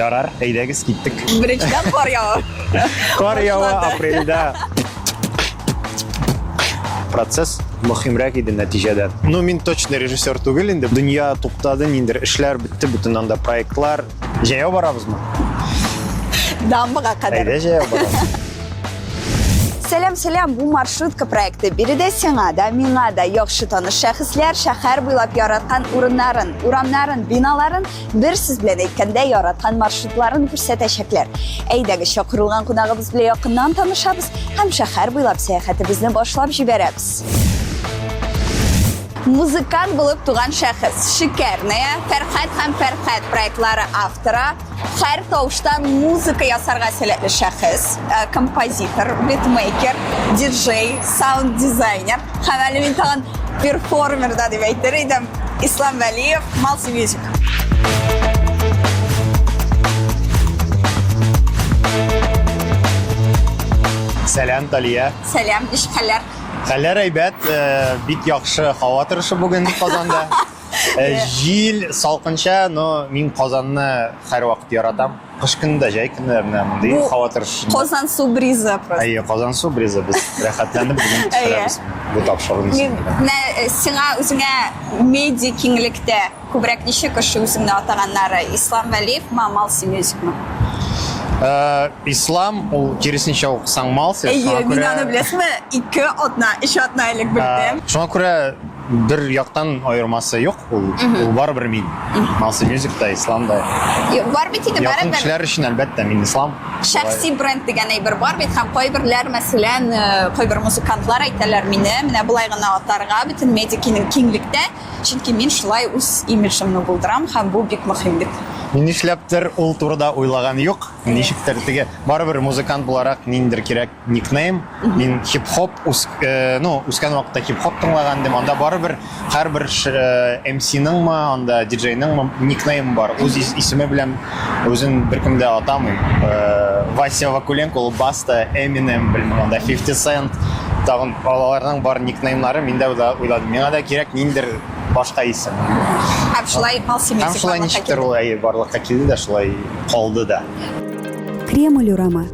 Ярар, әйдәгез, киттек. Беренчедән кар ява. Кар ява апрельдә. Процесс мөһимрәк иде нәтиҗәдән. Ну, мин точно режиссер түгел инде. Дөнья туктады, ниндер эшләр бетте, бөтен анда проектлар. Җәяү барабызмы? Дамбага кадәр. Әйдә җәяү барабыз. Сәлам, сәлам, бу маршрутка проекты. Биредә сиңа да, миңа да яхшы таныш шәхесләр шәһәр буйлап яраткан урыннарын, урамнарын, биналарын, бер сүз белән әйткәндә, яраткан маршрутларын күрсәтәчәкләр. Әйдәгез, чакырылган кунагыбыз белән якыннан танышабыз һәм шәһәр буйлап сәяхәтебезне башлап җибәрәбез. Музыкант булып туган шәхес, Шикәрная, Фәрхәт һәм Фәрхәт проектлары авторы, һәр тавыштан музыка ясарга сәләтле шәхес, э, композитор, битмейкер, диджей, саунд-дизайнер һәм әле мин тагын перформер да дип әйтер идем. Ислам Вәлиев, Малси Мьюзик. Сәлам, Талия. Сәлам, ничек хәлләр? Хәлләр әйбәт, э, бик яхшы һава торышы бүген Казанда. Э, җил салкынча, но мин Казанны һәрвакыт яратам. Кыш көне дә, җәй көне дә менә мондый Бу һава торышы. Казан су бризы просто. Әйе, Казан су бризы без рәхәтләнеп бүген төшерәбез бу тапшыруны. Мин менә э, сиңа үзеңә медиа киңлектә Күбрәк ничек ошый үзеңне атаганнары, Ислам Вәлиевме, Малси Мьюзикмы? Э, Ислам, ул киресенчә укысаң Малси. Әйе, мин аны беләсеңме, ике атна, өч атна элек белдем. Э, шуңа күрә бер яктан аермасы юк, ул, ул барыбер мин. Малси Мьюзик та, Ислам да. Юк, бар бит инде, Якын барыбер. кешеләр өчен, әлбәттә, мин Ислам. Шәхси бренд дигән әйбер бар бит, һәм кайберләр, мәсәлән, э, кайбер музыкантлар әйтәләр, мине менә болай гына атарга бөтен медиа киңлектә Чөнки мин шулай үз имиджымны булдырам һәм бу бик мөһим дип. Мин нишләптер ул турыда уйлаган юк. Ничектер теге барыбер музыкант буларак ниндидер кирәк никнейм. Мин хип-хоп үс, э, ну, үскән вакытта хип-хоп тыңлаган идем. Анда барыбер һәрбер MC-ның мы, анда DJ-ның никнейм бар. Үз исеме белән үзен беркем дә атамый. Э, Вася Вакуленко, ул Баста, Eminem, белмим, анда 50 Cent, тагын аларның бар никнеймнары, мин дә уйладым, миңа да кирәк ниндидер башка исем. Һәм шулай Малси Һәм шулай ничектер ул әйе барлыкка килде дә, шулай калды да. Кремль урамы.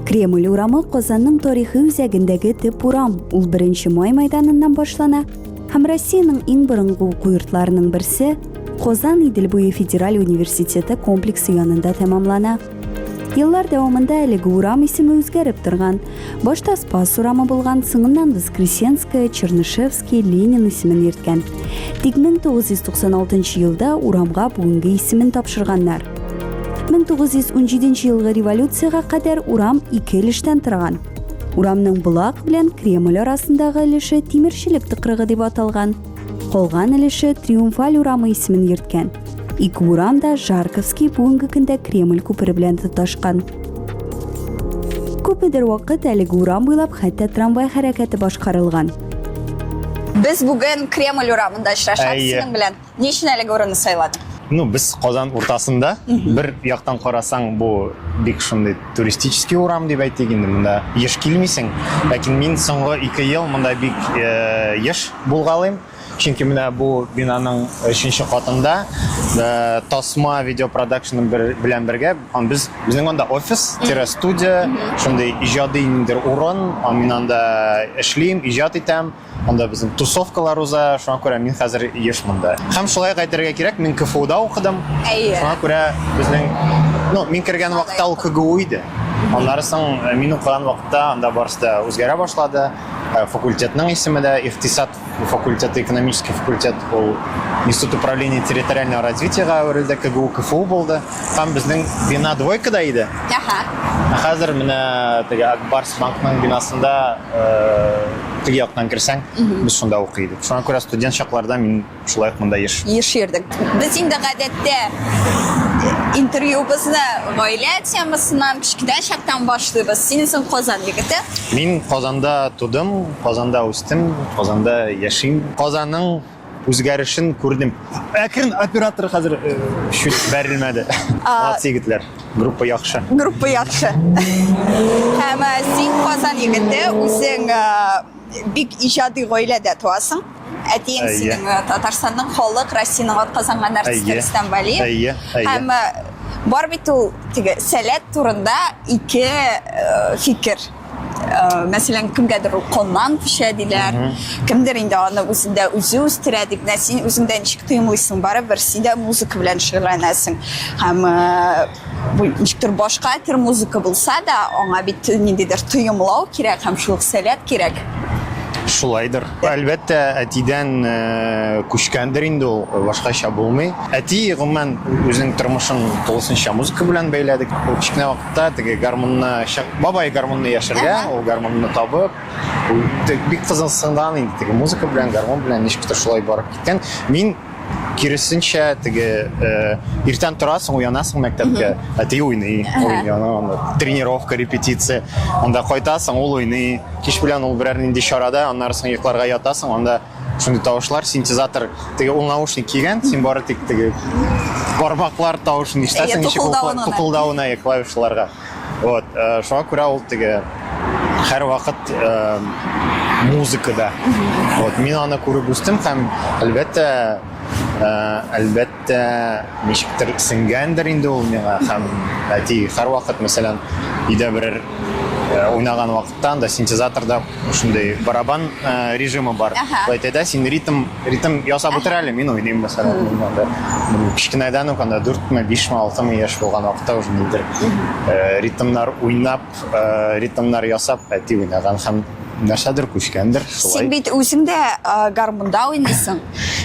Кремль урамы Казанның тарихи үзәгендәге төп урам. Ул 1 май мәйданыннан башлана һәм Россиянең иң борынгы уку йортларының берсе Казан Идел буе федераль университеты комплексы янында тәмамлана. Еллар дәвамында әлеге урам исеме үзгәреп торган. Башта Спас урамы булган, соңыннан Воскресенская, Чернышевский, Ленин исемен йөрткән. Тик 1996 елда урамга бүгенге исемен тапшырганнар. 1917 елгы революциягә кадәр урам ике өлештән торган. Урамның Болак белән Кремль арасындагы өлеше Тимерчелек тыкрыгы дип аталган. Калган өлеше Триумфаль урамы исемен йөрткән. Ике урам да Жарковский бүгенге көндә Кремль күпере белән тоташкан. Күпмедер вакыт әлеге урам буйлап хәтта трамвай хәрәкәте башкарылган. Без бүген Кремль урамында очрашабыз синең белән. Ни өчен әлеге урынны сайладың? Ну, без Казан уртасында. Бер яктан карасаң, бу бик шундый туристический урам дип әйтик инде, монда еш килмисең. Ләкин мин соңгы 2 ел монда бик э, еш булгалыйм. Чөнки менә бу бинаның өченче катында э, Тасма видеопродакшн бер, белән бергә без безнең анда офис, тире студия, шундый иҗади ниндидер урын, мин анда эшлим, иҗат итәм. Анда безнең тусовкалар уза, шуңа күрә мин хәзер еш монда. Һәм шулай ук әйтергә кирәк, мин КФУда укыдым. Әйе. Шуңа күрә безнең, ну, мин кергән вакытта ул КГУ иде. Аннары соң э, мин укыган вакытта анда барысы да үзгәрә башлады. Э, факультетның исеме дә икътисад факультеты, экономический факультет, ул Институт управления территориального развитиега әверелде, КГУ КФУ булды. Һәм безнең бина двойкада иде. Аха. Ә хәзер менә теге Акбарс банкның бинасында э, теге яктан керсәң, без шунда укый идек. Шуңа күрә студент чакларда мин шулай ук монда еш. Еш йөрдек. Без инде гадәттә интервьюбызны гаилә темасыннан, кечкенә чактан башлыйбыз. Син үзең Казан егете. Мин Казанда тудым, Казанда үстем, Казанда яшим. Казанның үзгәрешен күрдем. Әкрен оператор хәзер э, чуть бәрелмәде. Молодцы егетләр. Группа яхшы. Группа яхшы. Һәм э, син Казан егете, үзең э, бик иҗади гаиләдә туасың. Әтиең синең Татарстанның халык, Россиянең атказанган артисты Рөстәм Вәлиев. Әйе, әйе. Һәм Бар бит ул теге сәләт турында ике э, фикер. Э, мәсәлән, кемгәдер ул каннан күчә диләр, кемдер инде аны үзендә үзе үстерә дип. Менә син үзеңдә ничек тоемлыйсың, барыбер син дә музыка белән шөгыльләнәсең. Һәм э, бу ничектер башка төр музыка булса да, аңа бит ниндидер тоемлау кирәк һәм шул ук сәләт кирәк. Шулайдыр. Әлбәттә, әтидән э, күчкәндер инде ул, башкача булмый. Әти, гомумән, үзенең тормышын тулысынча музыка белән бәйләде. Ул кечкенә вакытта теге гармунны, бабай гармунны яшергән, ул гармунны табып, ул бик кызыксынган инде теге музыка белән, гармун белән ничектер шулай барып киткән. Мин киресенчә, теге э, иртән торасың, уянасың мәктәпкә, әти уйный, уйный, анда тренировка, репетиция. Анда кайтасың, ул уйный. Кич белән ул берәр нинди чарада, аннары соң йокларга ятасың, анда шундый тавышлар, синтезатор, теге ул наушник кигән, син бары тик теге бармаклар тавышын ишетәсең, ничек тукылдавына клавишаларга. Вот, э, шуңа күрә ул теге һәрвакыт э, музыкада. Вот, мин аны күреп үстем һәм әлбәттә, э, әлбәттә, ничектер сеңгәндер инде ул миңа һәм әти һәрвакыт, мәсәлән, өйдә берәр уйнаган вакытта анда синтезаторда шундый барабан режимы бар. Шулай әйтә, син ритм ритм ясап утыр әле, мин уйныйм, мәсәлән, мин анда кечкенәдән үк анда 4-ме, 5-ме, 6-мы яшь булган вакытта уже ниндидер ритмнар уйнап, ритмнар ясап әти уйнаган һәм нәрсәдер күчкәндер шулай. Син бит үзең дә гармунда уйныйсың.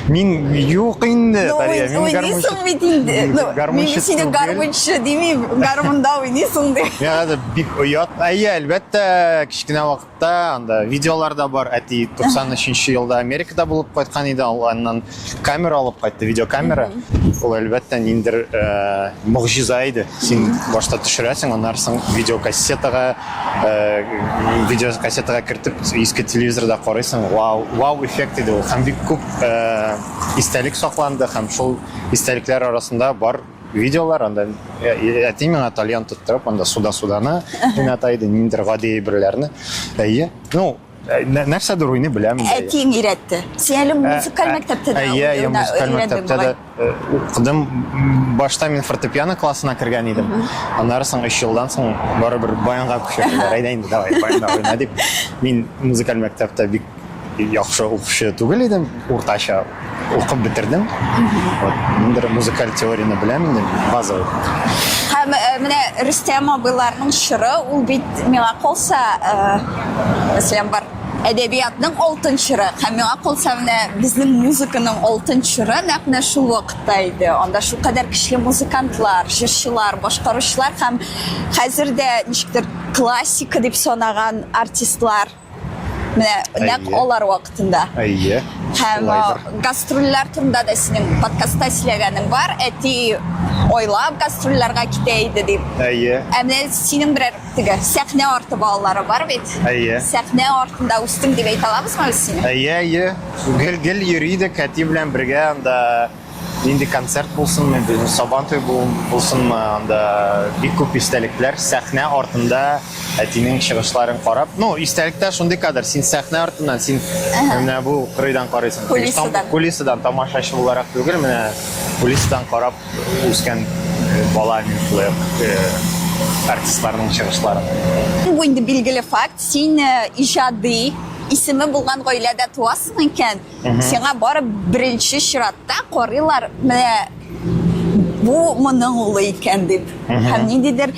Мин юк инде, Ну, Талия, мин уйныйсың гармунчы. бит инде. Ну, мин Гармунчы сине түгел. гармунчы димим, гармунда уйныйсың дип. Миңа хәзер бик оят. Әйе, әлбәттә, кечкенә вакытта анда видеолар да бар. Әти 93 елда Америкада булып кайткан иде, ул аннан камера алып кайтты, видеокамера. Ул әлбәттә ниндидер э, могҗиза иде. Син башта төшерәсең, аннары соң видеокассетага э, видеокассетага кертеп иске телевизорда карыйсың. Вау, вау эффект иде ул. Һәм бик күп э, истәлек сакланды һәм шул истәлекләр арасында бар видеолар анда э, әти миңа тальян тоттырып анда суда суданы уйната иде ниндидер гади әйберләрне әйе ну э, нәрсәдер уйный беләм инде Әтиең өйрәтте. Син әле музыкаль мәктәптә дә Әйе, әйе, музыкаль мәктәптә дә укыдым. Башта мин фортепиано классына кергән идем. Аннары соң 3 елдан соң барыбер баянга күчерделәр. Әйдә инде, давай, баянда уйна дип. Мин музыкаль мәктәптә бик яхшы укучы түгел идем, уртача укып бетердем. Вот, ниндидер музыкаль теорияне беләм инде, базовый. Һәм э, менә Рөстәм абыйларның чоры, ул бит миңа калса, э, мәсәлән, бар әдәбиятның алтын чоры, һәм миңа калса менә безнең музыканың алтын чоры нәкъ менә шул вакытта иде. Анда шулкадәр көчле музыкантлар, җырчылар, башкаручылар һәм хәзер дә ничектер классика дип санаган артистлар Менә нәкъ алар вакытында. Әйе. Һәм гастрольләр турында да синең подкастта сөйләгәнең бар. Әти ойлап гастрольләргә китә иде дип. Әйе. Ә менә синең берәр теге сәхнә арты балалары бар бит. Әйе. Сәхнә артында үстең дип әйтә алабызмы без сине? Әйе, әйе. Гел-гел йөри идек әти белән бергә анда нинди концерт булсынмы, безнең Сабантуй булсынмы, анда бик күп истәлекләр сәхнә артында әтинең чыгышларын карап, ну, истәлектә шундый кадр, син сәхнә артыннан, син менә бу кырыйдан карыйсың. Кулисадан. Кулисадан тамашачы буларак түгел, менә кулисадан карап үскән э, бала мин шулай ук э, артистларның чыгышларын. Бу инде билгеле факт, син э, иҗади исеме булган гаиләдә туасың икән, Сиңа барып беренче чиратта карыйлар, менә бу моның улы икән дип. Һәм ниндидер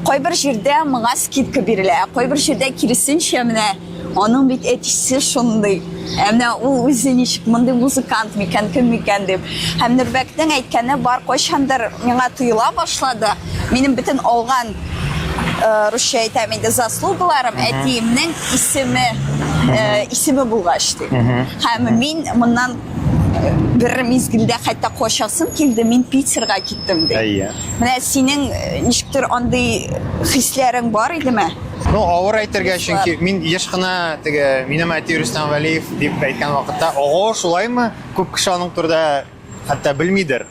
кайбер җирдә моңа скидка бирелә, ә кайбер җирдә киресенчә менә аның бит әтисе шундый. Ә менә ул үзе ничек мондый музыкант микән, кем микән дип. Һәм Нурбәкнең әйткәне бар, кайчандыр миңа тоела башлады. Минем бөтен алган э, русча әйтәм инде заслугаларым әтиемнең исеме э, исеме булгач дип. Һәм мин моннан э, бер мизгелдә хәтта качасым килде, мин Питерга киттем дип. Әйе. Менә синең э, ничектер андый хисләрең бар идеме? Ну, авыр әйтергә, чөнки мин еш кына теге минем әти Рөстәм Вәлиев дип әйткән вакытта, ого, шулаймы? Күп кеше аның турында хәтта белмидер.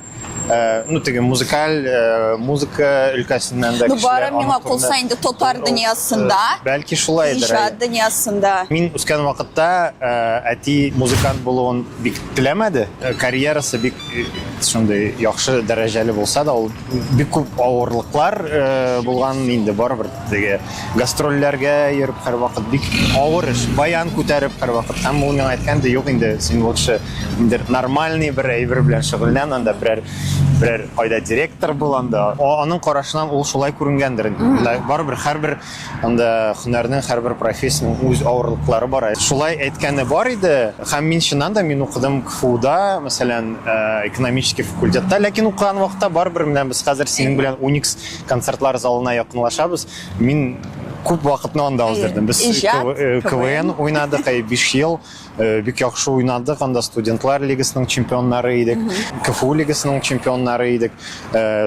Э, ну теге музыкаль э, музыка өлкәсеннән дә Ну, бары миңа кулса инде татар дөньясында. Э, бәлки шулайдыр. Иҗат дөньясында. Мин үскән вакытта әти музыкант булуын бик теләмәде. Карьерасы бик шундый яхшы дәрәҗәле булса да, ул бик күп авырлыклар э, булган инде барыбер теге гастрольләргә йөреп һәрвакыт бик авыр эш, баян күтәреп һәрвакыт. Һәм ул миңа әйткән дә, юк инде, син лучше инде нормальный бер әйбер белән шөгыльлән, анда берәр берәр кайда директор бул анда. Аның карашыннан ул шулай күренгәндер инде. Барыбер һәрбер Анда һөнәрнең һәрбер профессиянең үз авырлыклары бар. Шулай әйткәне бар иде. Һәм мин чыннан да мин укыдым КФУда, мәсәлән, э, экономический факультетта, ләкин укыган вакытта барыбер менә без хәзер синең белән Уникс концертлар залына якынлашабыз. Мин күп вакытны анда уздырдым. Без э, КВН уйнадык, 5 ел э, бик яхшы уйнадык. Анда студентлар лигасының чемпионнары идек, КФУ лигасының чемпионнары идек.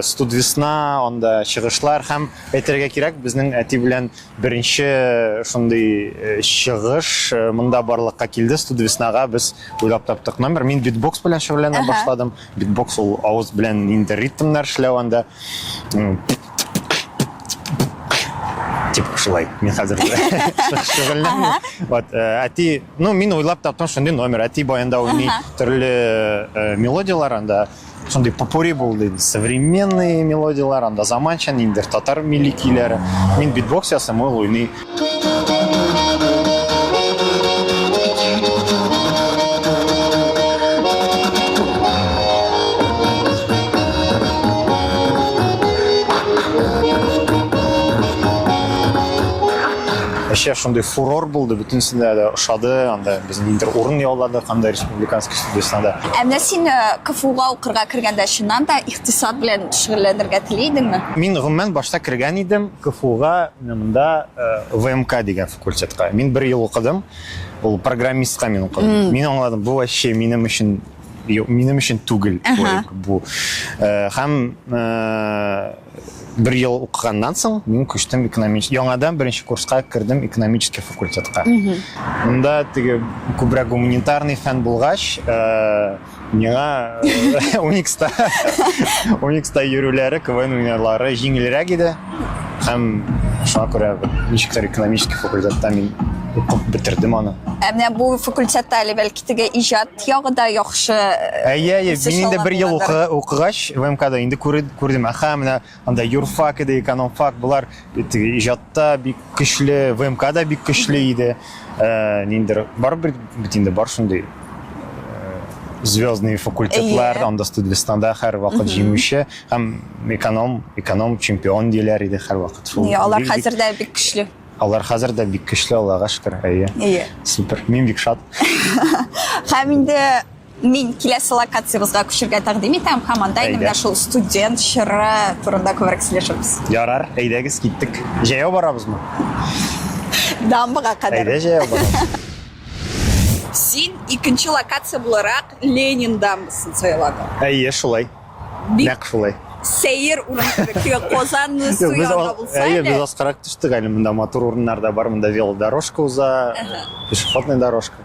Студвесна, анда чыгышлар һәм Әйтергә кирәк, безнең әти белән беренче шундый э, чыгыш э, монда барлыкка килде. Студвеснага без уйлап таптык номер. Мин битбокс белән шөгыльләнә башладым. Битбокс ул авыз белән инде ритмнар эшләү анда. Тип шулай. Мин хәзер шөгыльләнмим. Вот, э, әти, ну, мин уйлап таптым шундый номер. Әти баянда уйный төрле мелодияләр анда. Шундый попури булды инде. Современный мелодиялар, анда заманча ниндидер татар милли көйләре. Мин битбокс ясыйм, ул уйный. Вообще шундый фурор булды, бөтенесендә дә ошады, анда без ниндидер урын яуладык, анда республиканский студиясендә. Ә менә син э, КФУга укырга кергәндә чыннан да икътисад белән шөгыльләнергә тели идеңме? Мин гомумән башта кергән идем КФУга, менә монда э, ВМК дигән факультетка. Мин бер ел укыдым. Ул программистка мин укыдым. Мин аңладым, бу вообще минем өчен минем өчен түгел бу. Э, һәм бер ел укыганнан соң мин күчтем экономич яңадан беренче курска кердем экономический факультетка. Монда теге күбрәк гуманитарный фән булгач, э, миңа э, Уникста Уникста йөрүләре, КВН уйнаулары җиңелрәк иде. Һәм шуңа күрә ничектер экономический факультетта мин укып бетердем аны. Ә менә бу факультетта әле бәлки теге иҗат ягы да яхшы э, Әйе, әйе, мин инде бер ел укыгач ВМКда инде күрдем, аха, менә анда юрфак иде, экономфак, болар теге иҗатта бик көчле, ВМКда бик көчле иде. Э, ниндидер барыбер бит инде бар шундый э, звездный факультетлар, анда студвестанда һәрвакыт җиңүче һәм эконом, эконом чемпион диләр иде һәрвакыт. Шул. Алар хәзер дә бик көчле. Алар хәзер дә бик көчле, Аллага шөкер. Әйе. Әйе. Супер. Мин бик шат. Һәм инде мин киләсе локациябезгә күчергә тәкъдим итәм һәм анда инде менә шул студент чоры турында күбрәк сөйләшербез. Ярар, әйдәгез, киттек. Җәяү барабызмы? Дамбага кадәр. Әйдә, җәяү барабыз. Син икенче локация буларак Ленин дамбасын сайладың. Әйе, шулай. Бик Нәкъ шулай. сәер урын кебек. Теге Казан су Юк, без янында булса әйе, әле. без аскарак төштек әле. Монда матур урыннар да бар. Монда велодорожка уза, пешеходный дорожка.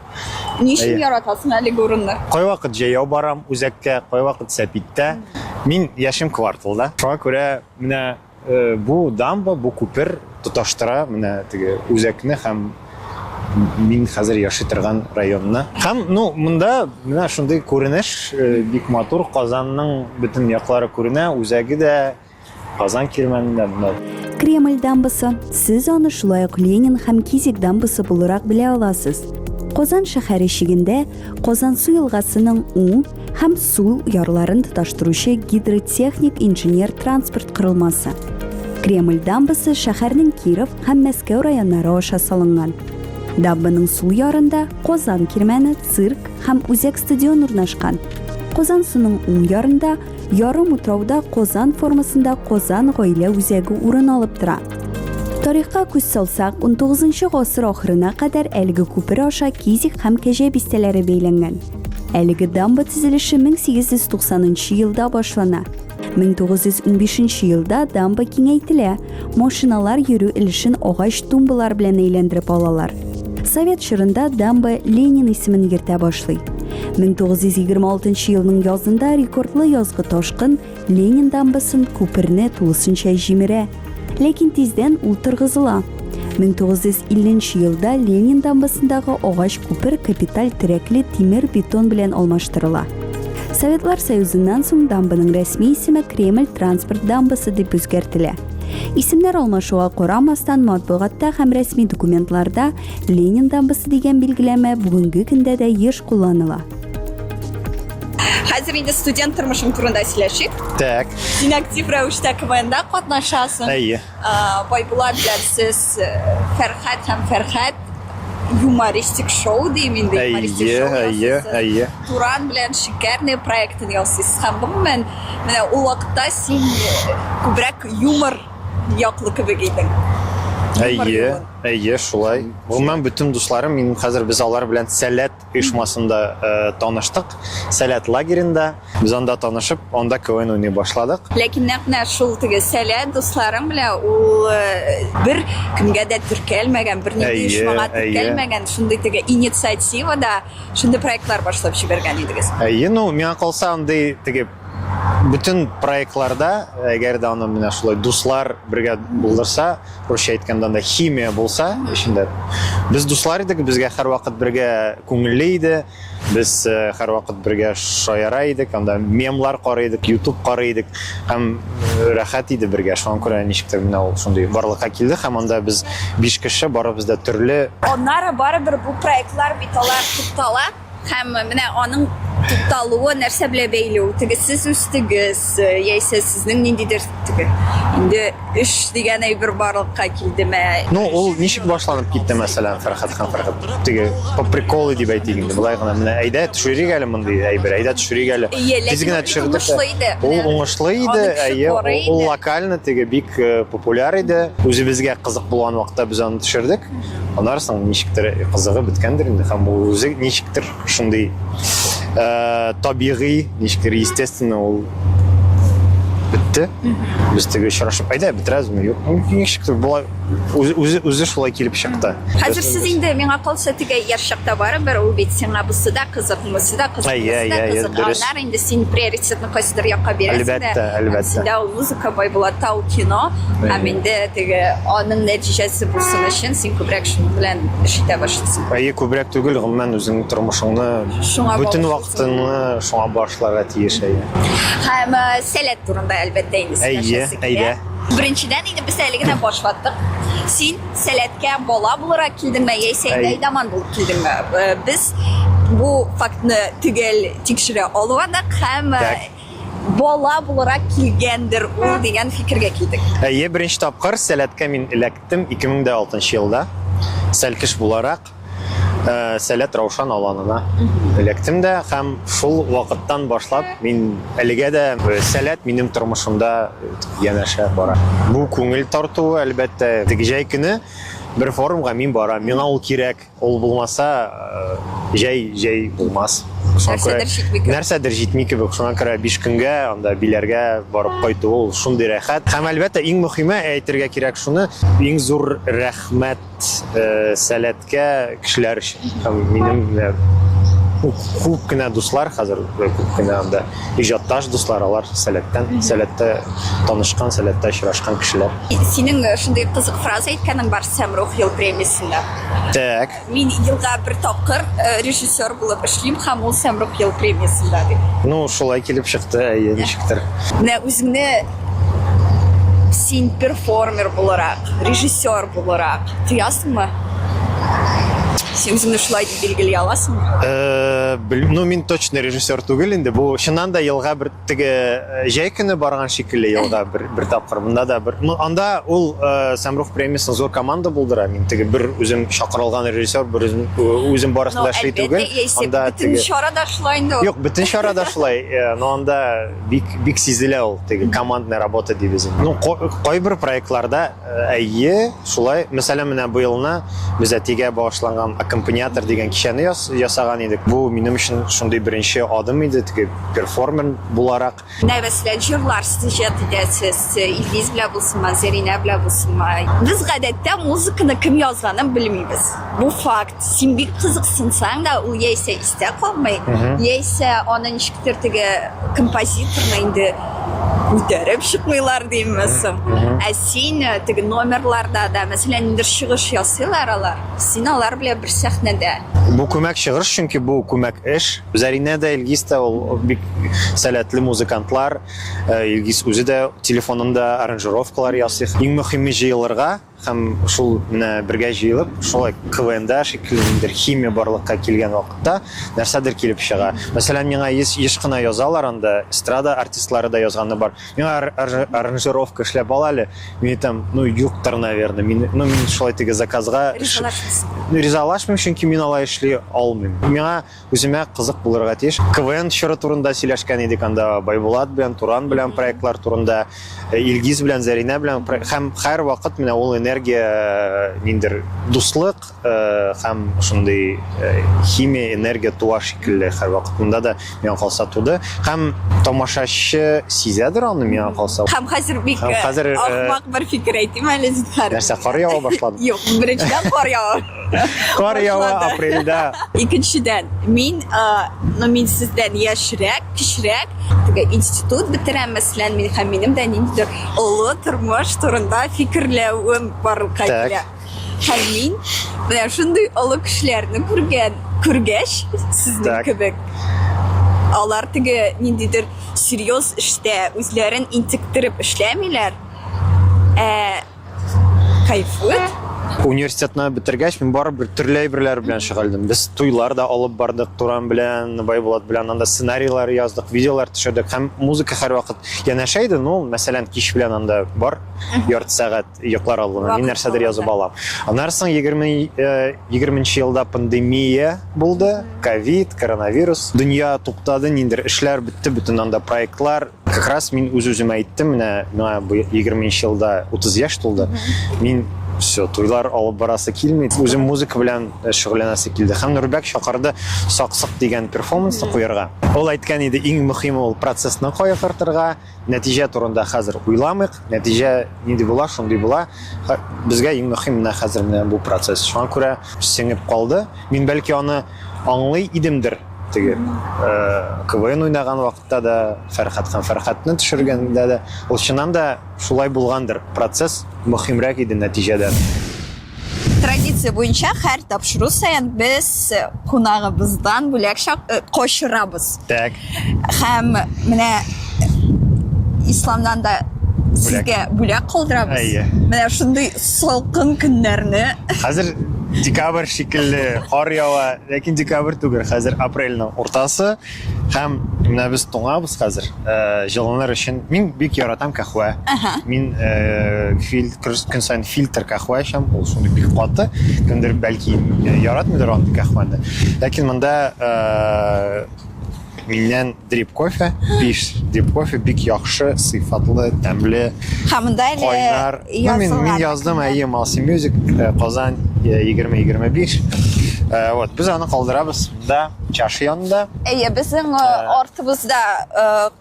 Ни өчен Әйе. яратасың әлеге урынны? Кайвакыт җәяү барам үзәккә, кайвакыт сәпиттә. Мин яшим кварталда. Шуңа күрә менә Э, бу дамба, бу күпер тоташтыра менә теге үзәкне һәм мин хәзер яши торган районны. Һәм, ну, монда менә шундый күренеш, э, бик матур, Казанның бөтен яклары күренә, үзәге дә, Казан кирмәне дә монда. Кремль дамбасы. Сез аны шулай ук Ленин һәм Кизик дамбасы буларак белә аласыз. Казан шәһәре чигендә Казансу елгасының уң һәм сул ярларын тоташтыручы гидротехник инженер транспорт корылмасы. Кремль дамбасы шәһәрнең Киров һәм Мәскәү районнары аша салынган. Дамбаның сул ярында Казан кирмәне, цирк һәм үзәк стадион урнашкан. Казан суның уң ярында ярым утрауда Казан формасында Казан гаилә үзәге урын алып тора. Тарихка күз салсак, 19 гасыр ахырына кадәр әлеге күпер аша Кизик һәм Кәҗә бистәләре бәйләнгән. Әлеге дамба төзелеше 1890 елда башлана. 1915 елда дамба киңәйтелә, машиналар йөрү өлешен агач тумбалар белән әйләндереп алалар. Совет чорында дамба Ленин исемен йөртә башлый. 1926 елның язында рекордлы язгы ташкын Ленин дамбасын күперне тулысынча җимерә. Ләкин тиздән ул торгызыла. 1950 елда Ленин дамбасындагы агач күпер капиталь терәкле тимер бетон белән алмаштырыла. Советлар Союзыннан соң дамбаның рәсми исеме Кремль транспорт дамбасы дип үзгәртелә. Исемнәр алмашуга карамастан, матбугатта һәм рәсми документларда Ленин дамбасы дигән билгеләмә бүгенге көндә дә еш кулланыла. Хәзер инде студент тормышың турында сөйләшик. Так. Син актив рәвештә КВНда катнашасың. Әйе. Байбулат белән сез Фәрхәт һәм Фәрхәт юмористик шоу дим инде, юмористик Әйе, шоу әйе, ясыйсыз. әйе. Туран белән Шикәрный проектын ясыйсыз. Һәм гомумән, менә ул вакытта син күбрәк юмор яклы кебек идең. Юмор Әйе, юлын. әйе, шулай. Гомумән, бөтен дусларым, минем хәзер без алар белән Сәләт оешмасында таныштык. Сәләт лагеренда. Без анда танышып, анда КВН уйный башладык. Ләкин нәкъ менә шул теге Сәләт дусларың белән ул бер кемгә дә теркәлмәгән, бернинди оешмага теркәлмәгән, шундый теге инициативада шундый проектлар башлап җибәргән идегез. Әйе, ну, миңа калса, андый теге бөтен проектларда, әгәр дә аны менә шулай дуслар бергә булдырса, русча әйткәндә анда химия булса эчендә. Без дуслар идек, безгә һәрвакыт бергә күңелле иде. Без э, һәрвакыт бергә шаяра идек, анда мемлар карый идек, YouTube карый идек һәм э, рәхәт иде бергә. Шуңа күрә ничектер менә ул шундый барлыкка килде һәм анда без биш кеше барыбыз да төрле. Аннары барыбер бу проектлар бит алар туктала. Һәм менә аның тукталуы нәрсә белән бәйле ул? Теге сез үстегез, э, яисә сезнең ниндидер теге инде эш дигән әйбер барлыкка килдеме? Ну, ул ничек башланып китте, мәсәлән, Фәрхәт һәм Фәрхәт? Теге по приколу дип әйтик инде. Болай гына менә әйдә төшерик әле мондый әйбер, әйдә төшерик әле. Ие, Тиз ләкин генә ул бик төшердек тә. уңышлы иде. Ул Менә уңышлы иде, аның кеше әйе, карый ул иде. локально теге бик э, популяр иде. Үзебезгә кызык булган вакытта без аны төшердек. Аннары соң ничектер кызыгы беткәндер инде һәм ул үзе ничектер шундый э, табигый, ничектер естественно ул бетте. Без теге очрашып, әйдә, бетерәбезме? Юк, ничектер болай үзе, үзе, үзе шулай килеп чыкты. Хәзер сез инде миңа калса теге яшь чакта барыбер ул бит сиңа бусы да кызык, монысы да кызык, Әйе, монысы да әйе, әйе, кызык. дөрес. Аннары инде син приоритетны кайсыдыр якка бирәсең дә. Әлбәттә, әлбәттә. Синдә ул музыка Байбулатта ул кино, һәм инде теге аның нәтиҗәсе булсын өчен син күбрәк шуның белән эш итә башлыйсың. Әйе, күбрәк түгел, гомумән үзеңнең тормышыңны, Шуңа бөтен багышлыйсың. вакытыңны шуңа багышларга тиеш, әйе. Һәм э, сәләт турында әлбәттә инде Әйе, сөйләшәсе килә. әйдә. Беренчедән инде без әле генә башлаттык. Син сәләткә бала буларак килдеңме, яисә инде Әй. әйдаман булып килдеңме? Э, Без бу фактны төгәл тикшерә алмадык һәм э, Так. бала буларак килгәндер ул дигән фикергә килдек. Әйе, беренче тапкыр Сәләткә мин эләктем 2006 елда. Сәлкеш буларак э, Сәләт Раушан аланына эләктем дә һәм шул вакыттан башлап мин әлегә дә э, Сәләт минем тормышымда э, янәшә бара. Бу күңел тартуы, әлбәттә, теге җәй көне бер форумга мин барам, миңа ул кирәк. Ул булмаса, э, җәй җәй булмас. Шуңа күрә Нәрсәдер җитми кебек. Нәрсәдер җитми кебек. Шуңа күрә 5 көнгә анда Биләргә барып кайту ул шундый рәхәт. Һәм әлбәттә иң мөһиме әйтергә кирәк шуны, иң зур рәхмәт э, сәләткә кешеләр өчен. Һәм минем менә күп кенә дуслар хәзер э, күп кенә анда иҗатташ дуслар, алар сәләттән, сәләттә танышкан, сәләттә очрашкан кешеләр. Синең э, шундый кызык фраза әйткәнең бар Сәмрух ел премиясендә. Так. Мин елга бер тапкыр э, режиссер булып эшлим һәм ул Сәмрух ел премиясендә дип. Ну, шулай килеп чыкты, әйе, ничектер. Менә үзеңне син перформер буларак, режиссер буларак тоясыңмы? Син үзеңне шулай дип билгели аласыңмы? Э, ну, мин точно режиссер түгел инде. Бу чыннан да елга бер Теге э, җәй көне барган шикелле елга бер, бер тапкыр. Монда да бер. Ну, анда ул э, Сәмрух премиясен зур команда булдыра. Мин теге бер үзем чакырылган режиссер, бер үзем, үзем барысын да эшли түгел. Анда бөтен теге чара да шулай инде. Юк, бөтен чара да шулай. Э, но анда бик бик сизелә ул теге командная работа дибез инде. Ну, кайбер проектларда Әйе, шулай. Мәсәлән, менә быелны без әтигә багышланган аккомпаниатор дигән кичәне ясаган идек. Бу минем өчен шундый беренче адым иде, теге перформер буларак. Менә, мәсәлән, җырлар сез иҗат итәсез, Илгиз белән булсынмы, Зәринә белән булсынмы. Без гадәттә музыканы кем язганын белмибез. Бу факт. Син бик кызыксынсаң да, ул яисә истә калмый, яисә аны ничектер теге композиторны инде күтәреп чыкмыйлар димме соң. Ә син э, теге номерларда да, мәсәлән, ниндидер чыгыш ясыйлар алар, син алар белән бер сәхнәдә. Бу күмәк чыгыш, чөнки бу күмәк эш. Зәринә дә, Илгиз дә ул бик сәләтле музыкантлар. Э, Илгиз үзе дә телефонында аранжировкалар ясый. Иң мөһиме җыелырга һәм шул менә бергә җыелып, шулай КВНда шикелле ниндидер химия барлыкка килгән вакытта нәрсәдер килеп чыга. Мәсәлән, миңа еш, еш кына язалар анда, эстрада артистлары да язганы бар. Миңа аранжировка эшләп ал әле. Мин әйтәм, ну юктыр, наверное. Мин, ну мин шулай теге заказга Ризалашмыйсың. Ну, ризалашмыйм, чөнки мин алай эшли алмыйм. Миңа үземә кызык булырга тиеш. КВН чоры турында сөйләшкән идек анда Байбулат белән, Туран белән проектлар турында, э, Илгиз белән, Зәринә белән һәм һәрвакыт менә ул энергия э, ниндер дуслык э, һәм шундый химия, энергия туа шикелле һәрвакыт. Монда да миңа калса туды. Һәм тамашачы сизәдер аны миңа калса. Һәм хәзер бик Һәм хәзер, ахмак бер фикер әйтим әле, зинһар. Нәрсә, кар ява башлады? Юк, беренчедән кар ява. Кар ява апрельдә. Икенчедән, мин, ну, мин сездән яшьрәк, кечерәк, теге институт бетерәм, мәсәлән, мин һәм минем дә ниндидер олы тормыш турында фикерләвем барлыкка килә. Һәм мин менә шундый олы кешеләрне күргән, күргәч, сезнең кебек, алар теге ниндидер серьез эштә үзләрен интектереп эшләмиләр, ә Кайфует. Университетны бетергәч, мин барыбер төрле әйберләр белән шөгыльләндем. Без туйлар да алып бардык Туран белән, Байбулат белән, анда сценарийлар яздык, видеолар төшердек һәм музыка һәрвакыт янәшә иде. Ну, мәсәлән, кич белән анда бар, ярты сәгать йоклар алдыннан мин нәрсәдер язып алам. Аннан соң 20 20 елда пандемия булды, ковид, коронавирус. Дөнья туктады, ниндидер эшләр бетте, бөтен анда проектлар. Как раз мин үз-үземә әйттем, менә миңа бу 20 елда 30 яшь тулды. Мин все, туйлар алып барасы килми. Үзем музыка белән э, шөгыльләнәсе килде. Һәм Нурбәк чакырды Саксык дигән перформансны куярга. Ул әйткән иде, иң мөһиме ул процессны кайгыртырга, нәтиҗә турында хәзер уйламыйк. Нәтиҗә нинди була, шундый була. Безгә иң мөһим менә хәзер менә бу процесс. Шуңа күрә сеңеп калды. Мин бәлки аны аңлый идемдер теге э, КВН уйнаган вакытта да, Фәрхат һәм Фәрхатны төшергәндә дә, ул чыннан да шулай булгандыр. Процесс мөһимрәк иде нәтиҗәдән. Традиция буенча һәр тапшыру саен без кунагыбыздан бүләк чак э, кочырабыз. Так. Һәм менә Исламнан да сезгә бүләк калдырабыз. Әйе. Менә шундый салкын көннәрне. Хәзер декабрь шикелле кар ява, ләкин декабрь түгел, хәзер апрельнең уртасы. Һәм менә без туңабыз хәзер. Э, җылыныр өчен мин бик яратам каһвә. Мин э, фильтр, көн саен фильтр каһвә эчәм, ул шундый бик каты. Кемдер бәлки э, яратмыйдыр андый каһвәне. Ләкин монда э, миннән дрип кофе, биш дрип кофе бик яхшы, сыйфатлы, тәмле. Һәм монда әле кайнар. Ну, мин, мин яздым, әйе, Malsi Music, э, Казан 2025. Э, вот, без аны калдырабыз монда, чаша янында. Әйе, безнең э, артыбызда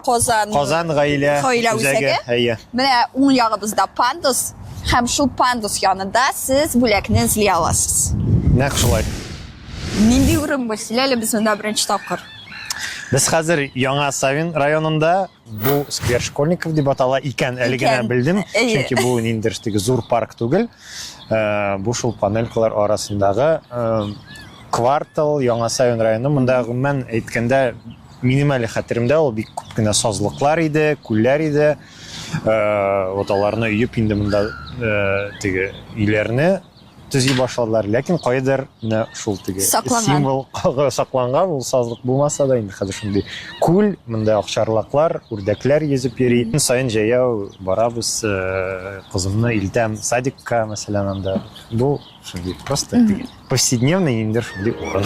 Казан Казан гаилә гаилә үзәге. Әйе. Менә уң ягыбызда пандус һәм шул пандус янында сез бүләкне эзли аласыз. Нәкъ шулай. Нинди урын бу? Сөйлә әле, без монда беренче тапкыр. Без хәзер Яңа Савин районында, бу сквер Школьников дип атала икән, әле генә белдем, чөнки бу ниндидер теге зур парк түгел. Э, бу шул панелькалар арасындагы э, квартал Яңа Савин районы. Монда гомумән әйткәндә, минем әле хәтеремдә ул бик күп кенә сазлыклар иде, күлләр иде. Э, вот аларны өеп инде монда теге өйләрне төзи башладылар, ләкин кайдыр менә шул теге Сакланган. символ сакланган, ул сазлык булмаса да инде хәзер шундый күл, монда акчарлаклар, үрдәкләр йөзеп йөри. Көн саен җәяү барабыз, э, кызымны илтәм садикка, мәсәлән, анда. Бу шундый просто теге повседневный инде шундый урын.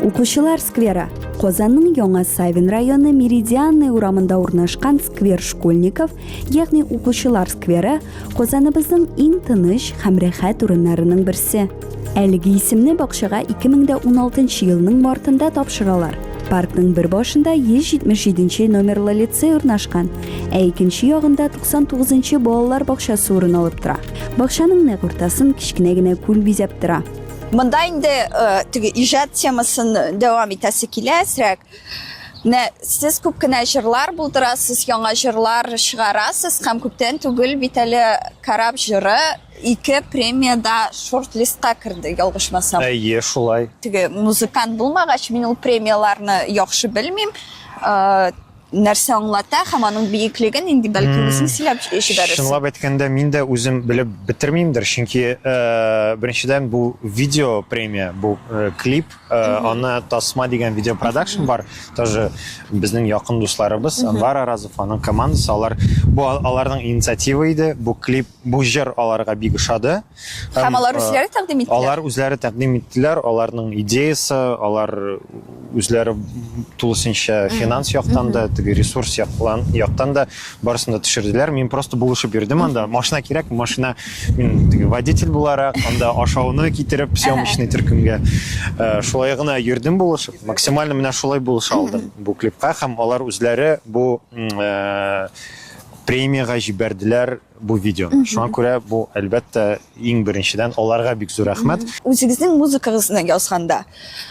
Укучылар скверы. Казанның Яңа Савин районы Меридианный урамында урнашкан сквер Школьников, ягъни Укучылар скверы, Казаныбызның иң тыныч һәм рәхәт урыннарының берсе. Әлеге исемне бакчага 2016 елның мартында тапшыралар. Паркның бер башында 177 номерлы лицей урнашкан, ә икенче ягында 99 балалар бакчасы урын алып тора. Бакчаның нәкъ уртасын кечкенә генә күл бизәп тора. Монда инде э, теге иҗат темасын дәвам итәсе килә әзрәк. Менә сез күп кенә җырлар булдырасыз, яңа җырлар чыгарасыз һәм күптән түгел бит әле Карап җыры ике премиядә шорт-листка керде, ялгышмасам. Әйе, шулай. Теге музыкант булмагач, мин ул премияләрне яхшы белмим. Э, нәрсә аңлата һәм аның биеклеген инде бәлки үзең сөйләп җибәрерсең. Чынлап әйткәндә, мин дә үзем белеп бетермимдер, чөнки э, беренчедән бу видео премия, бу э, клип, э, аны Тасма дигән видео продакшн бар, тоже безнең якын дусларыбыз Анвар Аразов, аның командасы, алар бу аларның инициатива иде, бу клип, бу җыр аларга бик ошады. Һәм алар үзләре тәкъдим иттеләр. Алар үзләре тәкъдим иттеләр, аларның идеясы, алар үзләре тулысынча финанс яктан да, теге ресурс яктан, яктан да барысын да төшерделәр. Мин просто булышып йөрдем анда. Машина кирәк, машина мин теге водитель буларак, анда ашауны китереп съемочный төркемгә э, шулай гына йөрдем булышып. Максимально менә шулай булыша алдым бу клипка һәм алар үзләре бу э, премиягә җибәрделәр бу видеоны. Шуңа күрә бу, әлбәттә, иң беренчедән аларга бик зур рәхмәт. Үзегезнең музыкагызны язганда,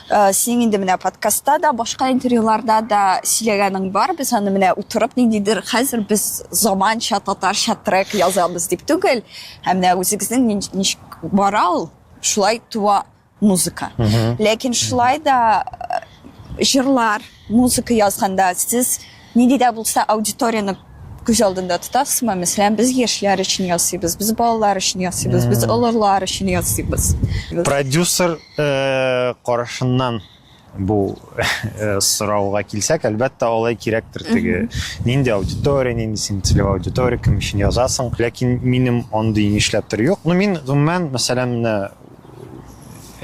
э, синең инде менә подкастта да, башка интервьюларда да сөйләгәнең бар, без аны менә утырып ниндидер хәзер без заманча татарча трек язабыз дип түгел, ә менә үзегезнең ничек бара ул, шулай туа музыка. Ләкин шулай да э, җырлар, музыка язганда сез нинди дә булса аудиторияне күз алдында тотасызмы? Мәсәлән, без яшьләр өчен ясыйбыз, без балалар өчен ясыйбыз, без олылар өчен ясыйбыз. Продюсер э, карашыннан бу э, сорауга килсәк, әлбәттә, алай кирәктер теге. Нинди аудитория, нинди син целевая аудитория, кем өчен язасың. Ләкин минем андый нишләптер юк. Ну, мин гомумән, мәсәлән, менә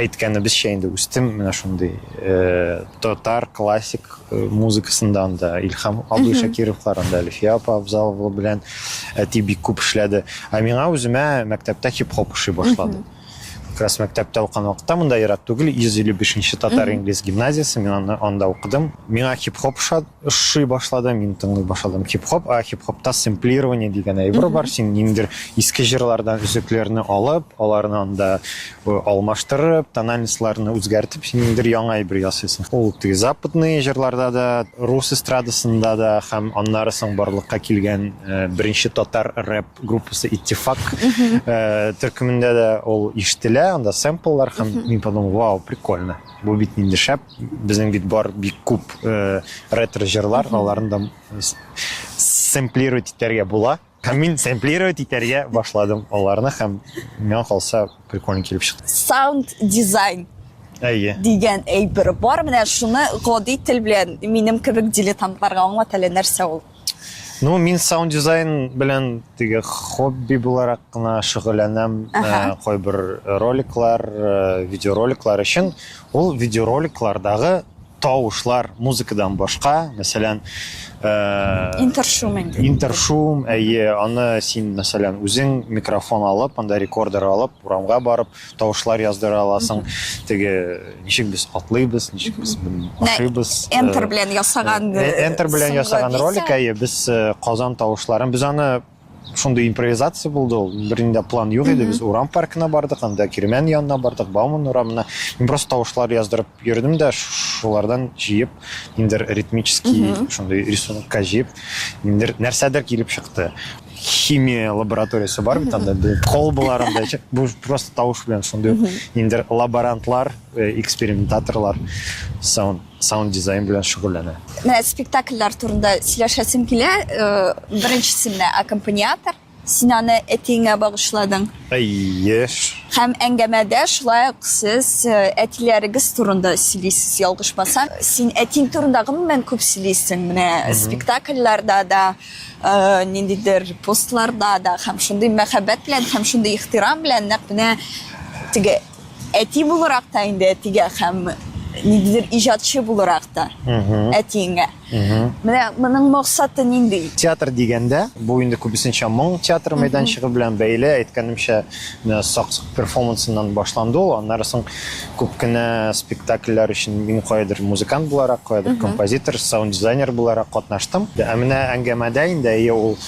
әйткәнебезчә инде үстем менә шундый э, татар классик э, музыкасында анда Илһам абый Шакировлар, анда Әлфия апа Абзалова белән әти бик күп эшләде. Ә миңа үземә мәктәптә хип-хоп ошый башлады. Как раз мәктәптә укыган вакытта монда ерак түгел 155 нче татар инглиз гимназиясе, мин аны анда укыдым. Миңа хип-хоп ошый башлады, мин тыңлый башладым хип-хоп, ә хип-хопта сэмплирование дигән әйбер бар. Син ниндидер иске җырлардан өзекләрне алып, аларны анда э, алмаштырып, тональностьларны үзгәртеп, син ниндидер яңа әйбер ясыйсың. Ул теге западный җырларда да, рус эстрадасында да һәм аннары соң барлыкка килгән э, беренче татар рэп группасы Иттифак э, төркемендә дә ул ишетелә, анда сэмпллар һәм мин подумал, вау, прикольно. Бу бит нинди шәп. Безнең бит бар бик күп э, ретро җырлар, аларны да сэмплировать итәргә була. Һәм мин сэмплировать итәргә башладым аларны һәм миңа калса прикольно килеп чыкты. Саунд дизайн Әйе. дигән әйбер бар. Менә шуны гади тел белән минем кебек дилетантларга аңлат әле нәрсә ул. Ну, мин саунд дизайн белән теге хобби буларак кына шөгыльләнәм. Э, кайбер роликлар, э, видеороликлар өчен. Ул видеороликлардагы тавышлар музыкадан башка, мәсәлән, э, интершум инде. Интершум, әйе, аны син, мәсәлән, үзең микрофон алып, анда рекордер алып, урамга барып, тавышлар яздыра аласың. Теге ничек без атлыйбыз, ничек без ашыйбыз. Enter э, белән ясаган э, Enter белән ясаган ролик, әйе, без э, Казан тавышларын, без аны шундый импровизация булды ул. Бернинди план юк иде. Без урам паркына бардык, анда Кирмән янына бардык, Бауман урамына. Мин просто тавышлар яздырып йөрдем дә, шулардан җыеп, ниндидер ритмический шундый рисунокка җыеп, ниндидер нәрсәдер килеп чыкты. Химия лабораториясе бар бит анда, бу колбалар анда, бу просто тавыш белән шундый ук ниндидер лаборантлар, э, экспериментаторлар саунд саунд дизайн белән шөгыльләнә. Менә спектакльләр турында сөйләшәсем килә. Э, беренчесе менә аккомпаниатор. Син аны әтиеңә багышладың. Әйе. Һәм әңгәмәдә шулай ук сез э, әтиләрегез турында сөйлисез, ялгышмасам. Син әтиң турында гомумән күп сөйлисең. Менә спектакльләрдә дә, э, ниндидер постларда да һәм шундый мәхәббәт белән һәм шундый ихтирам белән нәкъ менә теге әти буларак та инде әтигә һәм ниндидер иҗатчы буларак та әтиеңә. Менә моның максаты нинди? Театр дигәндә, бу инде күбесенчә моң театры мәйданчыгы белән бәйле. Әйткәнемчә, менә Сак-Сок перформансыннан башланды ул. Аннары соң күп кенә спектакльләр өчен мин каядыр музыкант буларак, каядыр композитор, саунд-дизайнер буларак катнаштым. Ә менә әңгәмәдә инде, әйе, ул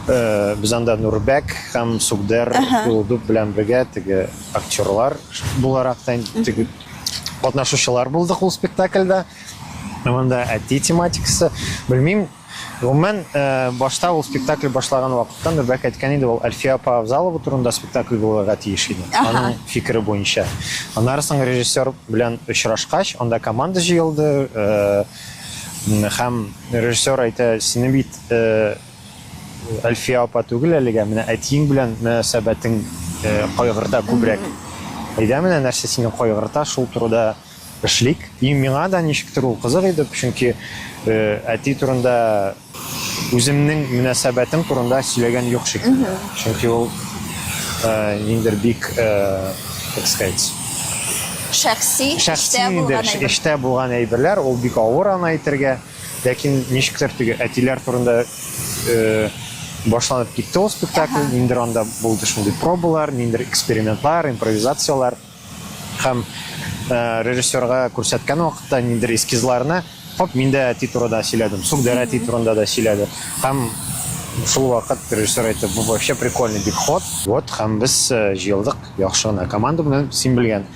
э, без анда Нурбәк һәм Сугдер Тулудуп белән бергә теге актерлар буларак та инде теге катнашучылар булдык ул спектакльдә. Монда әти тематикасы. Белмим, гомумән, э, башта ул спектакль башлаган вакытта Нурбәк әйткән иде, ул Әлфия апа Авзалова турында спектакль булырга тиеш иде. Аның фикере буенча. Аннары соң режиссер белән очрашкач, анда команда җыелды, э, һәм режиссер әйтә, сине бит э, Әлфия апа түгел әлегә, менә әтиең белән мөнәсәбәтең кайгырта күбрәк. Әйдә менә нәрсә сине кайгырта, шул турыда эшлик. И миңа да ничектер ул кызык иде, чөнки әти турында үземнең мөнәсәбәтем турында сөйләгән юк шикелле. Чөнки ул ниндидер бик, как сказать, шәхси, шәхси эштә булган әйберләр, ул бик авыр аны әйтергә. Ләкин ничектер теге әтиләр турында э, башланып китте ул спектакль. Ниндидер анда булды шундый пробалар, ниндидер экспериментлар, импровизацияләр. Һәм э, режиссерга күрсәткән вакытта ниндидер эскизларны, хоп, мин дә әти турында сөйләдем, Сугдер әти турында да сөйләде. Һәм шул вакыт режиссер әйтте, бу вообще прикольный бик ход. Вот, һәм без э, җыелдык, яхшы гына команда белән, син белгән.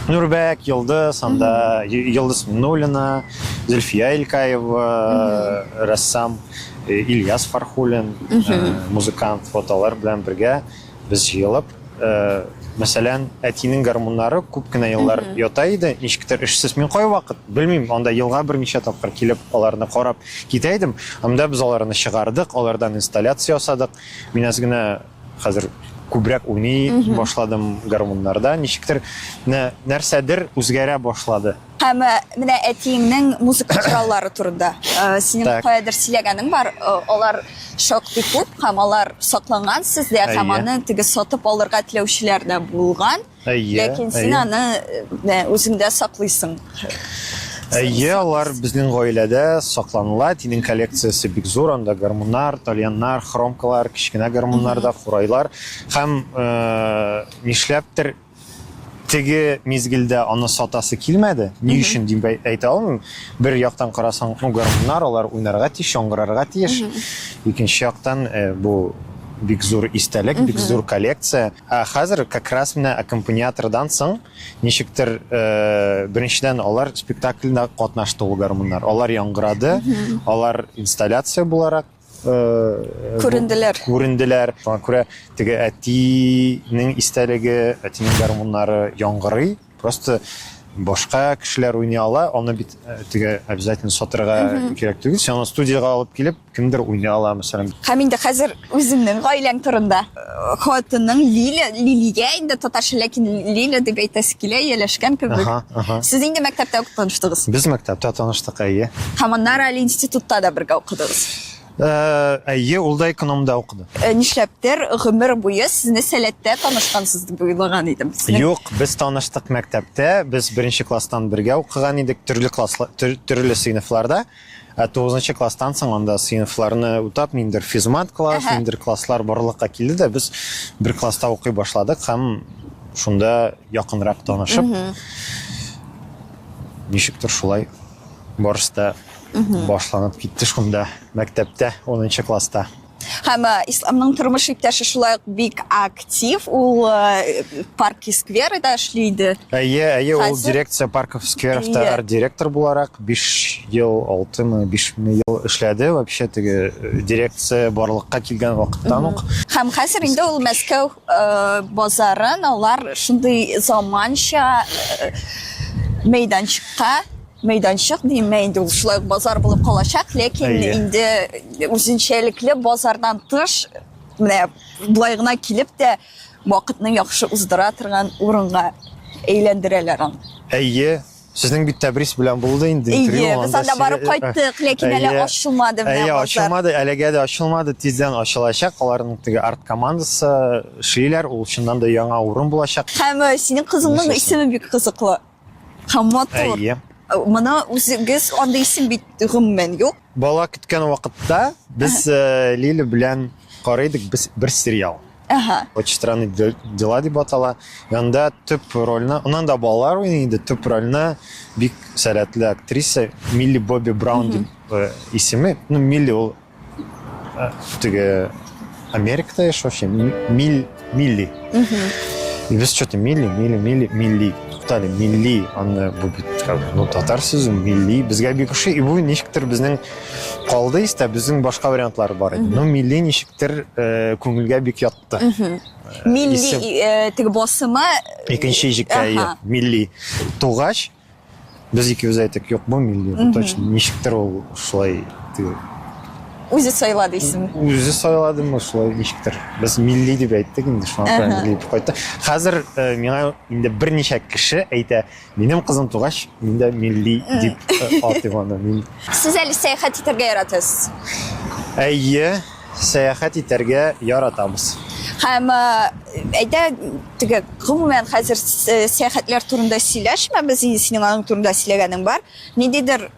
Нурбәк, Йолдыз, анда Йолдыз Миннуллина, Зөлфия Илкаева, рәссам, э, Ильяс Фархуллин, э, музыкант, вот алар белән бергә без җыелып, э, мәсәлән, әтинең гармуннары күп кенә еллар ята иде, ничектер эшсез. Мин кайвакыт, белмим, анда елга берничә тапкыр килеп аларны карап китә идем. Анда без аларны чыгардык, алардан инсталляция ясадык. Мин әз генә хәзер күбрәк уйный башладым гармуннарда. Ничектер нәрсәдер үзгәрә башлады. Һәм э, менә әтиеңнең музыка кораллары турында э, синең каядыр сөйләгәнең бар. Э, алар шактый күп һәм алар сакланган сездә һәм аны теге сатып алырга теләүчеләр дә булган. Әйе. Ләкин син аны э, үзеңдә саклыйсың. Әйе, алар безнең гаиләдә сакланыла. Әтинең коллекциясе бик зур, анда гармуннар, тальяннар, хромкалар, кечкенә гармуннар да, курайлар. Һәм э, нишләптер теге мизгелдә аны сатасы килмәде. Ни өчен дип әйтә алмыйм. Бер яктан карасаң, ну гармуннар алар уйнарга тиеш, яңгырарга тиеш. Икенче яктан э, бу бик зур истәлек, бик зур коллекция. Ә хәзер как раз менә аккомпаниатордан соң ничектер э, беренчедән алар спектакльдә катнашты ул гармуннар. Алар яңгырады, алар инсталляция буларак э, күренделәр. Күренделәр. Шуңа күрә теге әтинең истәлеге, әтинең гармуннары яңгырый. Просто башка кешеләр уйный ала, аны бит э, теге обязательно сатырга кирәк түгел. Син аны студиягә алып килеп, кемдер уйный ала, мәсәлән. Һәм инде хәзер үзеңнең гаиләң турында. Э, хатының Лиля, Лилия инде татарча, ләкин Лиля дип әйтәсе килә, ияләшкән кебек. Ага, ага. Сез инде мәктәптә үк таныштыгыз. Без мәктәптә таныштык, әйе. Һәм аннары әле институтта да бергә укыдыгыз. Э, әйе, ул да экономда укыды. Э, нишләптер гомер буе сезне Сәләттә танышкансыз дип уйлаган идем. Сезнең... Юк, без таныштык мәктәптә. Без беренче класстан бергә укыган идек, төрле класслар, төрле сыйныфларда. Ә 9 класстан соң анда сыйныфларны үтап, ниндидер физмат класс, ниндидер класслар барлыкка килде дә, без бер класста укый башладык һәм шунда якынрак танышып, ничектер шулай барысы да башланып китте шунда, мәктәптә, 10 класста. Һәм э, Исламның тормыш иптәше шулай ук бик актив, ул э, парки скверы да эшли иде. Әйе, әйе, ул дирекция парков скверовта арт-директор буларак 5 ел, 6 мы, 5 ел эшләде. Вообще теге э, дирекция барлыкка килгән вакыттан ук. Һәм хәзер инде ул Мәскәү базарын алар шундый заманча мәйданчыкка мәйданчык димме инде ул шулай ук базар булып калачак, ләкин инде үзенчәлекле базардан тыш менә болай гына килеп тә вакытны яхшы уздыра торган урынга әйләндерәләр аны. Әйе, сезнең бит Тәбрис белән булды инде интервью. Әйе, без анда барып кайттык, ләкин әле ачылмады менә базар. Әйе, ачылмады, әлегә дә ачылмады, тиздән ачылачак. Аларның теге арт командасы эшлиләр, ул чыннан да яңа урын булачак. Һәм э, синең кызыңның исеме бик кызыклы. Һәм матур. Әйе. Моны үзегез андый исем бит гомумән юк. Бала көткән вакытта без э, Лиля белән карый идек без бер сериал. Ага. Очень странные дела дип атала. Анда төп рольне, аннан да балалар уйный инде, төп рольне бик сәләтле актриса Милли Бобби Браун дип э, исеме. Ну, Милли ул теге Америкада яшәүче Мил Милли. И без что-то Милли, Милли, Милли, Милли. Туктале, Милли, аны бу бит как бы, ну, татар сүзе, милли, безгә бик ошый. И бу ничектер безнең калды истә, безнең башка вариантлар бар иде. Ну, милли ничектер э, күңелгә бик ятты. Милли Исем. э, теге басымы Икенче иҗеккә Аһа. ия, милли. Тугач, без икебез әйттек, юк, бу милли, бу точно. Ничектер ул шулай теге үзе сайлады исемне. Үзе сайладымы, шулай ничектер. Без милли дип әйттек инде, шуңа күрә милли дип кайтты. Хәзер э, миңа инде берничә кеше әйтә, минем кызым тугач, мин дә милли дип э, атыйм аны. Мин Сез әле сәяхәт итәргә яратасыз. Әйе, сәяхәт итәргә яратабыз. Һәм э, әйдә теге гомумән хәзер э, сәяхәтләр турында сөйләшмәбез, инде синең аның турында сөйләгәнең бар. Ниндидер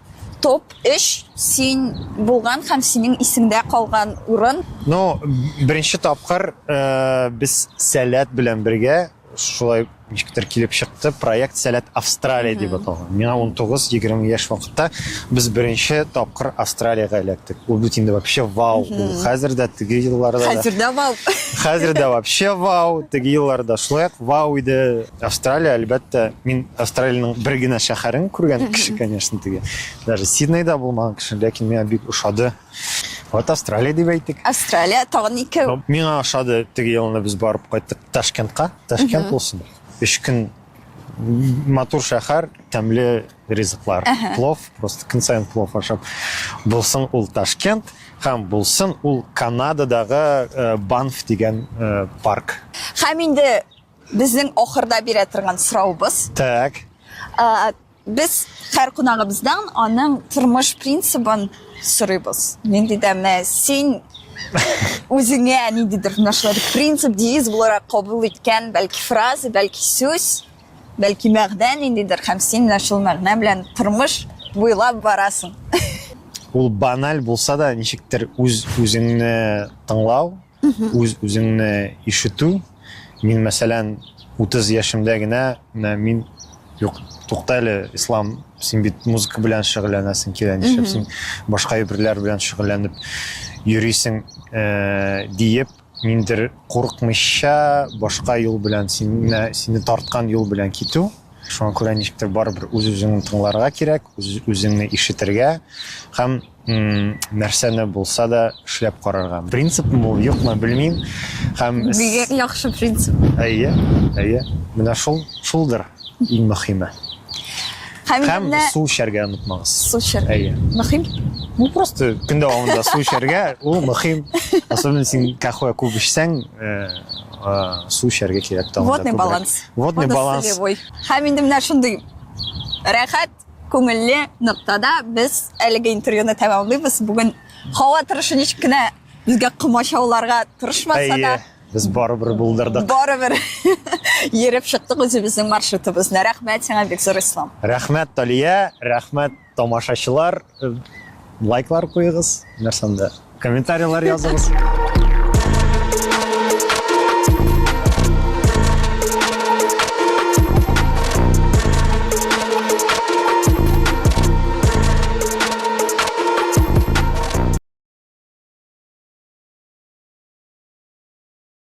топ 3 син булган һәм синең исеңдә калган урын. Ну, беренче тапкыр э, без Сәләт белән бергә шулай ничектер килеп чыкты проект Сәләт Австралия дип аталган. Миңа 19-20 яшь вакытта без беренче тапкыр Австралиягә эләктек. Ул бит инде вообще вау. Ул хәзер дә теге елларда да. Хәзер дә вау. Хәзер дә вообще вау, теге елларда шулай ук вау иде. Австралия, әлбәттә, мин Австралиянең бер генә шәһәрен күргән кеше, конечно, теге. Даже Сиднейда булмаган кеше, ләкин миңа бик ошады. Вот Австралия дип әйтик. Австралия тагын ике. Миңа ошады, теге елны без барып кайттык Ташкентка. Ташкент булсын. Өч көн матур шәһәр, тәмле ризыклар. Плов, просто көн саен плов ашап. Булсын ул Ташкент һәм булсын ул Канададагы э, Банф дигән э, парк. Һәм инде безнең ахырда бирә торган сорауыбыз. Так. Э, Без һәр кунагыбыздан аның тормыш принцибын сорыйбыз. Нинди дә менә син үзеңә ниндидер менә шулай принцип, девиз буларак кабул иткән, бәлки фраза, бәлки сүз, бәлки мәгънә ниндидер, һәм син менә шул мәгънә белән тормыш буйлап барасың. Ул баналь булса да, ничектер үз үзеңне тыңлау, үз үзеңне ишетү. Мин, мәсәлән, 30 яшемдә генә менә мин юк, тукта әле, Ислам, син бит музыка белән шөгыльләнәсең килә, нишләп син башка әйберләр белән шөгыльләнеп йөрисең, э, диеп, ниндидер курыкмыйча башка юл белән сине, сине тарткан юл белән китү. Шуңа күрә ничектер барыбер үз-үзеңне тыңларга кирәк, үз-үзеңне ишетергә һәм нәрсәне булса да эшләп карарга. Принципмы ул, юкмы, белмим. Һәм Бигрәк яхшы принцип. Әйе, әйе. Менә шул, шулдыр иң мөһиме. Һәм, Һәм менә су эчәргә онытмагыз. Су эчәргә. Әйе. Мөһим? Ну, просто көн дәвамында су эчәргә, ул мөһим. Особенно син каһвә күп эчсәң, э, э, су эчәргә кирәк тагын да Водный күбрәк. баланс. Водный баланс. Водно-солевой. Һәм инде менә шундый рәхәт Күңелле ноктада без әлеге интервьюны тәмамлыйбыз. Бүген һава торышы ничек кенә безгә комачауларга тырышмаса да, без барыбер булдырдык. Барыбер йөреп чыктык үзебезнең маршрутыбызны. Рәхмәт сиңа бик зур, Ислам. Рәхмәт, Талия, рәхмәт, тамашачылар. Лайклар куегыз, нәрсәндә комментарийлар языгыз.